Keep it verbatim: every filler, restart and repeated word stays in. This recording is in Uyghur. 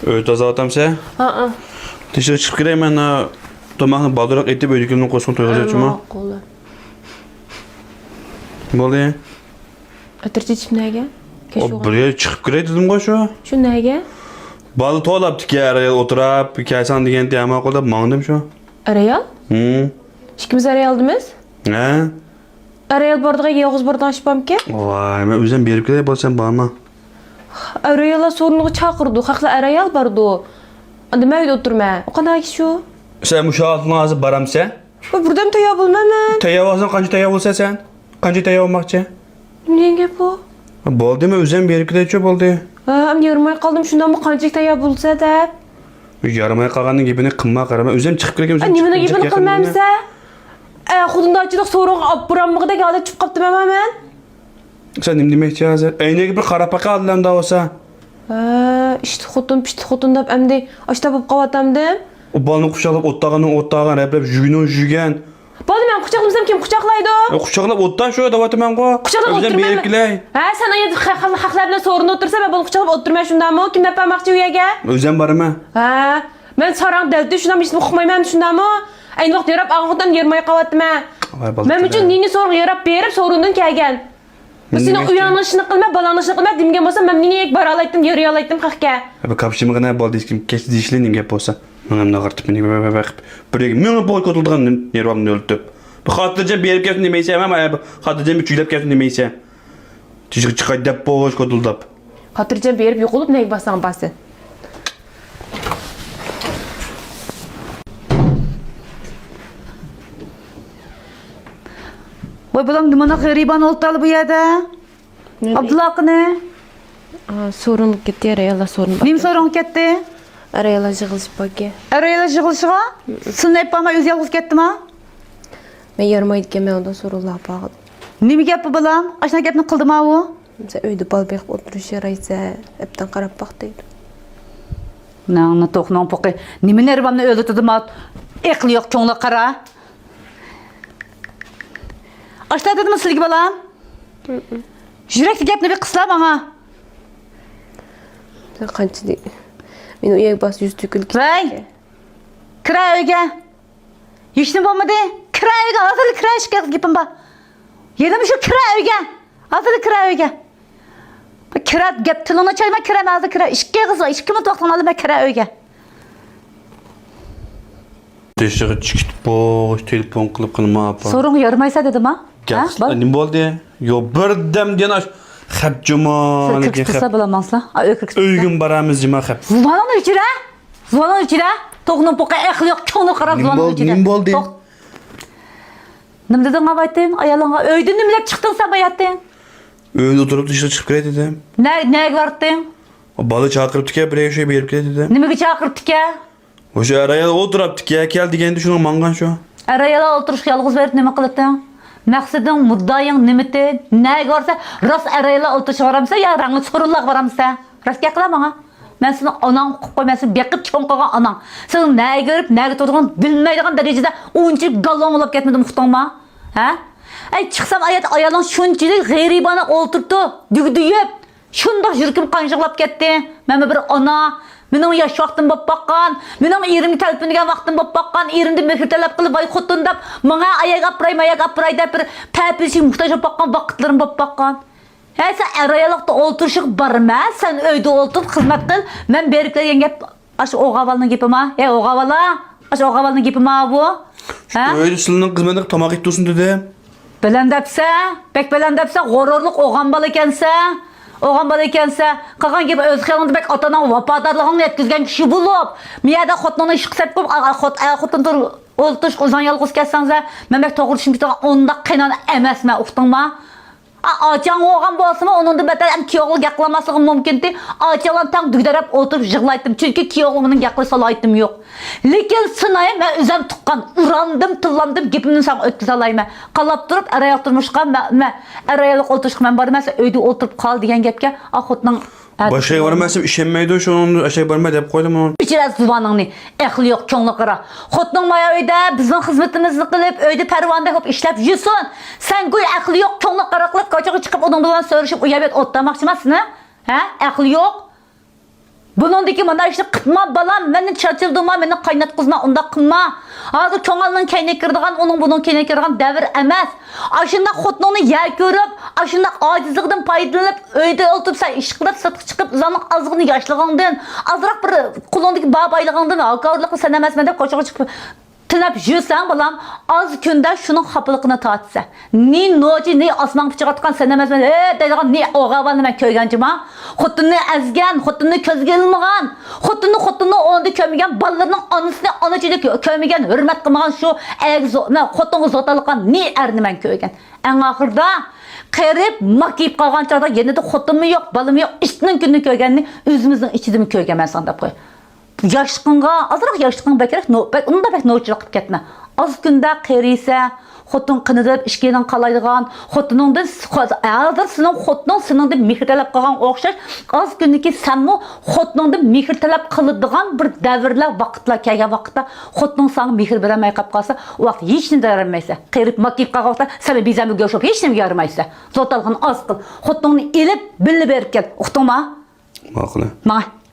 ئۆي تازىلاۋاتامسەن؟ ھەئە. تېشىغا چىقىپ كىرەي، مەن تاماقنى بالدۇرراق ئېتىپ، ئۆيدىكىلەرنى قوشۇڭ تويغا، ھە، چۈشىمۇ؟ ماقۇل. بولدى. ئەتىر چېچىپ نەگە؟ ئو، بىر يەر چىقىپ كىرەي دېدىمغۇ شۇ. شۇ نەگە؟ بالا توۋلاپتىكەن، ئەر ئايال ئولتۇراپ، كەلسەڭ دېگەنتى، ھە ماقۇل دەپ ماڭدىم شۇ. ئەر ئايال؟ ھىم. ئىككىمىز ئەر ئايالدىمىز؟ ھە. ئەر ئايال بارىدىغان يالغۇز بارىدىغان ئىش بارمىكەن؟ ۋاي، مەن ئۆزۈم بېرىپ كېلەي بولسام بارما؟ ئەر ئاياللار سورۇنغا چاقىرىدۇ، خەقلەر ئەر ئايال بارىدۇ. ئەمدى مەن ئۆيدە ئولتۇرىمەن. ئۇ قانداق ئىش ئۇ؟ سەن مۇشۇ ھالەتنىڭ ھازىر بارامسەن؟ ۋاي، بىردەم تەييار بولىمەن مەن. تەييار بولساڭ قانچە تەييار بولىسەن سەن؟ قانچە تەييار بولماقچى؟ نېمە دېگەن گەپ بۇ؟ بولدى، مەن ئۆزۈم بېرىپ كېلەيچۇ، بولدى. ھە، ئەمدى يارىماي قالدىم، شۇنداقمۇ قانچىلىك تەييار بولسا دەپ. يارىماي قالغاننىڭ گېپىنى قىلما، قارا، مەن ئۆزۈم چىقىپ كىرگەن، ئە، ئۆزۈم نېمىنىڭ گېپىنى قىلمامسە؟ ئە، خوتۇندارچىلىق سورۇنغا ئاپپىرالمىغۇدەك ھالەت چۈشۈپ قاپتىمەن مەن. سەن نېمە دېمەكچى ھازىر؟ ئەينەككە بىر قاراپ باقە ئالدىمدا بولسا. ھە، ئىشتى خوتۇن، پىشتى خوتۇن دەپ ئەمدى ئاشتا بولۇپ قاۋاتامدىم. ئۇ بالىنى قۇچاقلاپ ئوتتاغىنىڭ ئوتتاغان، رەپلەپ يۈگىنىڭ يۈگەن. بالىنى مەن قۇچاقلىمىسام كىم قۇچاقلايدۇ؟ ئە، قۇچاقلاپ ئوتتا شۇ دەۋاتىمەنغۇ. قۇچاقلاپ ئۆزۈم ئولتۇرمايمەن. بېرىپ كېلەي. ھە، سەن ئايا خەقلەر بىلەن سورۇندا ئولتۇرسا، مەن بالىنى قۇچاقلاپ ئولتۇرمەن شۇنداقمۇ؟ كىم دەپ بارماقچى ئۇ يەرگە؟ ئۆزۈم بارىمەن. ھە، مەن ساراڭ دەلدى شۇنداقمۇ، ھېچنېمە ئۇقمايمەن شۇنداقمۇ؟ ئەينى ۋاقىت ياراپ ئالغان خوتۇن يارىماي قاۋاتىمەن. ۋاي بالىكەن. مەن ئۈچۈن نېنى سورۇنغا ياراپ بېرىپ سورۇندىن كەلگەن. سېنىڭ ئۇياڭنىڭ ئىشىنى قىلما، بالاڭنىڭ ئىشىنى قىلما دېمىگەن بولسام، مەن نېنىگە بارالمايتتىم، يۈرەلمەيتتىم خەقكە. ھە، بۇ كاپشىمىغىنە بولدى، ھېچكىم كەچ دېيىشلى نېمە گەپ بولسا. مېڭەمنى ئاغرىتىپ، مېنى بىر ئېغىپ، بىر ئېغىپ مېڭىپ بولۇپ كېتىدىغان نېرۋامنى ئۆلتۈرۈپ. بىر خاتىرجەم بېرىپ كەلسۇن دېمەيسەن، ھەم بىر خاتىرجەم ئۈچۈيلەپ كەلسۇن دېمەيسەن. تېشىغا چىقاي دەپ بوش كودۇلداپ. خاتىرجەم بېرىپ يوقىلىپ نەگە بارساڭ بارسەن. ۋاي بالام، نېمانداق غېرىبانە ئولتۇرالى بۇ يەردە؟ نېمە؟ ئابدۇللا قېنى؟ ئا، سورۇنغا كەتتى، ئەر ئاياللار سورۇنغا. نېمە سورۇنغا كەتتى؟ ئەر ئاياللار يىغىلىشىپ باركەن. ئەر ئاياللار يىغىلىشىغا؟ سېنى ئېلىپ بارماي ئۆزى يالغۇز كەتتىما؟ مەن يارىمايدىكەن، مەن ئۇنىڭ سورۇنلارغا بارغىلى. نېمە گەپ بۇ بالام؟ ئاشۇنداق گەپنى قىلدىما ئۇ؟ سەن ئۆيدە بالا بېقىپ ئولتۇرۇش يارايسەن، ئەپتىن قاراپ باق دەيدۇ. ناڭنى توخۇنىڭ پوقى، نېمە نېرۋامنى ئۆلتۈردۈم؟ ئەقلى يوق كۆڭلى قارا. ئاشتا دېدىممۇ سىلىگە بالام؟ يۈرەكتە گەپنى بىر قىسلا ماڭا. سەن قانچە دېدىڭ؟ مېنى ئۇ يەرگە بارسا يۈز تۆكۈلۈپ كېتىدىكەن. ۋەي! كىرە ئۆيگە. ھېچنېمە بولمىدى. كىرە ئۆيگە، ھازىرلا كىرە، ئىككى ئېغىز گېپىم بار. يەنە مۇشۇ كىرە ئۆيگە. ھازىرلا كىرە ئۆيگە. كىرە گەپ تىلىڭنى چايما، كىرە ھازىر كىرە. ئىككى ئېغىز، ئىككى مىنۇت ۋاقتىڭنى ئالىمەن، كىرە ئۆيگە. تېشىغا چىقىپ بوش تېلېفون قىلىپ قىلما ئاپا. سورۇنغا يارىمايسەن دېدىم ھا. گەپ ھە؟ قىلسا، بال- نېمە بولدى؟ يو، بىردەم دېگەن ئاش خەپ جۇما. سىز كىرىپ چىقسا بولامسىلا؟ ئا، ئۆيگە كىرىپ چىقسا. ئۆيگىمۇ بارامىز جۇما خەپ. زۇۋانىڭنى ئۆچۈر ھە! زۇۋانىڭنى ئۆچۈر ھە! توخۇنىڭ پوقى ئەقلى يوق، كۆڭلى قارا، نېمە زۇۋانىڭنى بولدى؟ ئۆچۈر ھە. نېمە بولدى؟ توخ-، نېمە دېدىڭ ئاۋايتىن؟ ئايالىڭغا ئۆيدىن نېمە دەپ چىقتىڭ سەن باياتىن؟ ئۆيدە ئولتۇرۇپ تېشىغا چىقىپ كىرەي دېدىم. نە-، نەگە بارتىڭ؟ بالا چاقىرىپتىكەن، بىرەر شەي بېرىپ كېلەي دېدىم. نېمىگە چاقىرىپتىكەن؟ ئوشۇ ئەر ئايال ئولتۇراپتىكەن، كەل دېگەندە شۇنىڭ ماڭغان شۇ. ئەر ئايال ئولتۇرۇشقا يالغۇز بېرىپ نېمە قىلىتىڭ؟ مەقسىتىڭ، مۇددىئىڭ نېمىتى؟ نەگە بارسا، راست ئەر ئايال ئولتۇرۇشقا بارامسەن يا رەڭلىك سورۇنلارغا بارامسەن؟ راست گەپ قىلا ماڭا. مەن سېنىڭ ئاناڭ ئۇقۇپ قوي، مەن سېنى بېقىپ چوڭ قىلغان ئاناڭ. سېنىڭ نەگە بېرىپ، نەگە تۇرىدىغىنىڭ بىلمەيدىغان دەرىجىدە ئۇنچىلىك گاللوڭ بولۇپ كەتمىدىم، ئۇقتۇڭما؟ ھە؟ ئەي، چىقسام ئايات ئايالىڭ شۇنچىلىك غېرىبانە ئولتۇرۇپتۇ، دۈگدۈيۈپ. شۇنداق يۈرىكىم قانجىقلاپ كەتتى. مەنمۇ بىر ئانا، مېنىڭ ياش ۋاقتىم بولۇپ باققان، مېنىڭ ئېرىمگە تەلپۈنگەن ۋاقتىم بولۇپ باققان، ئېرىمدىن مۆھۈر تەلەپ قىلىپ، ۋاي خوتۇن دەپ، ماڭا ئاياغ ئاپىراي، ماياغ ئاپىراي دەپ بىر پەپىلىشىگە موھتاج بولۇپ باققان ۋاقىتلىرىم بولۇپ باققان. ھە، سەن ئەر ئاياللىقتا ئولتۇرۇشۇپ بارما، سەن ئۆيدە ئولتۇرۇپ خىزمەت قىل، مەن بېرىپ كەلگەن گەپ ئاشۇ ئوغاۋالنىڭ گېپىما؟ ھەي ئوغاۋالا، ئاشۇ ئوغاۋالنىڭ گېپىما بۇ؟ ھە؟ ئۆيدە سىلىنىڭ خىزمەتنى تاماق يېتىپ تۇرسۇن دېدىم. بەلەن دەپسە، بەك بەلەن دەپسە، غۇرۇرلۇق ئوغان بالا ئىكەنسە، ئوغان بالا ئىكەنسە، قىلغان گېپى ئۆز خىيالىڭدا بەك ئاتانىڭ ۋاپادارلىقىڭنى يەتكۈزگەن كىشى بولۇپ، مۇ يەردە خوتۇنۇڭنى ئىشقا سەپ قىلىپ، ئا-، ئا-، خوت-، ئا-، خوتۇن تۇر-، ئولتۇرۇشقا ئۆزۈڭ يالغۇز كەتسەڭزە، مەن بەك توغرا چۈشىنىپ كېتىدىغان ئۇنداق قېيىنئانا ئەمەسمەن، ئۇقتۇڭما؟ ئا-، ئاچاڭ بولغان بولسىمۇ، ئۇنىڭدىن بەتەر ئەم كۈيئوغلى گەپ قىلالماسلىقى مۇمكىنتى. ئاچاڭلار تەڭ دۈگدەرەپ ئولتۇرۇپ يىغلايتتىم، چۈنكى كۈيئوغلۇم مېنىڭ گەپ قىلىش سالاھىيىتىم يوق. لېكىن سىناي، مەن ئۆزۈم تۇغقان، ئۇراندىم، تىللاندىم، گېپىمنى ساڭا ئۆتكۈزەلەيمەن. قالاپ تۇرۇپ ئەر ئايال تۇرمۇشقا، مە-، مە-، ئەر ئاياللىق ئولتۇرۇشقا مەن بارىمەن، سەن ئۆيدە ئولتۇرۇپ قال دېگەن گەپكە، ئا، خوتۇنۇڭ باشقا يەرگە بارماسام ئىشەنمەيدۇ، شۇڭا ئاشاي بارماي دەپ قويدۇم ئۇنى. ئۆچۈر زۇۋانىڭنى، ئەقلى يوق، كۆڭلى قارا. خوتۇنۇڭ مايا ئۆيدە، بىزنىڭ خىزمىتىمىزنى قىلىپ، ئۆيدە پەرۋانىدەك بولۇپ ئىشلەپ يۈرسۇن. سەن گويا ئەقلى يوق، كۆڭلى قارا قىلىپ، كوچىغا چىقىپ، ئۇنىڭ بىلەن سۆرىشىپ، ئۇ يەر بۇ يەردە ئولتۇرماقچىما سېنى؟ ھە؟ ئەقلى يوق. بۇنىڭدىكى مانا ئىشنى قىلما، بالام، مېنى چاچرىدىما، مېنى قايناتقۇزما، ئۇنداق قىلما. ھازىر چوڭ ئانىنىڭ كەينىگە كىرىدىغان، ئۇنىڭ بۇنىڭ كەينىگە كىرىدىغان دەۋر ئەمەس. ئاشۇنداق خوتۇنۇڭنى يەر كۆرۈپ، ئاشۇنداق ئاجىزلىقىدىن پايدىلىنىپ، ئۆيدە ئولتۇرۇپ، سەن ئىش قىلىپ، سىرتقا چىقىپ، ئۇلارنىڭ ئازغىنە ياشلىقىڭدىن، ئازراق بىر قولۇڭدىكى بار بايلىقىڭدىن ھاكاۋۇرلۇققا سەن ئەمەسمەن دەپ كوچىغا چىقىپ، تۈنەپ يۈرسەڭ، بالام، ئاز كۈندە شۇنىڭ خاپىلىقىنى تارتىسەن. نى نوچى، نى ئاسمانغا پىچىقاتقان سەن ئەمەسمەن، ھە دەيدىغان نى ئوغا بالىنى مەن كۆرگەن جۇما. خوتۇننى ئەزگەن، خوتۇننى كۆزگە ئىلمىغان، خوتۇننى خوتۇننىڭ ئورنىدا كۆرمىگەن، بالىلىرىنىڭ ئانىسىنى ئانىچىدەك كۆرمىگەن، ھۆرمەت قىلمىغان شۇ ئەرگە زو-، نە، خوتۇنغا زوتاللىققان نى ئەرنى مەن كۆرگەن. ئەڭ ئاخىرىدا قېرىپ، ماكىيىپ قالغان چاغدا يېنىدا خوتۇنمۇ يوق، بالىمۇ يوق، ئىتنىڭ كۈنىنى كۆرگەننى ئۆزىمىزنىڭ ئىچىدىمۇ كۆرگەنمەن سەن دەپ قوي. ياشلىقىڭغا، ئازراق ياشلىقىڭ بەكرەك نو-، بەك، ئۇندا بەك نوچىلىق قىلىپ كەتمە. ئاز كۈندە قېرىيسە، خوتۇن قىنىدىپ، ئىشكىنىڭ قالايدىغان، خوتۇنۇڭدىن، خو-، ھازىر سېنىڭ خوتۇنۇڭ سېنىڭدىن مېھىر تەلەپ قىلغان ئوخشاش، ئاز كۈندىكى سەنمۇ خوتۇنۇڭدىن مېھىر تەلەپ قىلىدىغان بىر دەۋرلەر، ۋاقىتلار كەلگەن ۋاقىتتا خوتۇنۇڭ ساڭا مېھىر بېرەلمەي قاپ قالسا، ئۇ ۋاقىت ھېچنېمە دەۋرەلمەيسەن. قېرىپ، ماكىيىپ قالغان ۋاقىتتا سەن بىزەمگە گۆش بولۇپ ھېچنېمىگە يارىمايسەن. زوتالغىنى ئاز قىل. خوتۇنۇڭنى ئېلىپ، بىللە بېرىپ كەل. ئۇقتۇڭما؟ ماقۇل. ماڭا.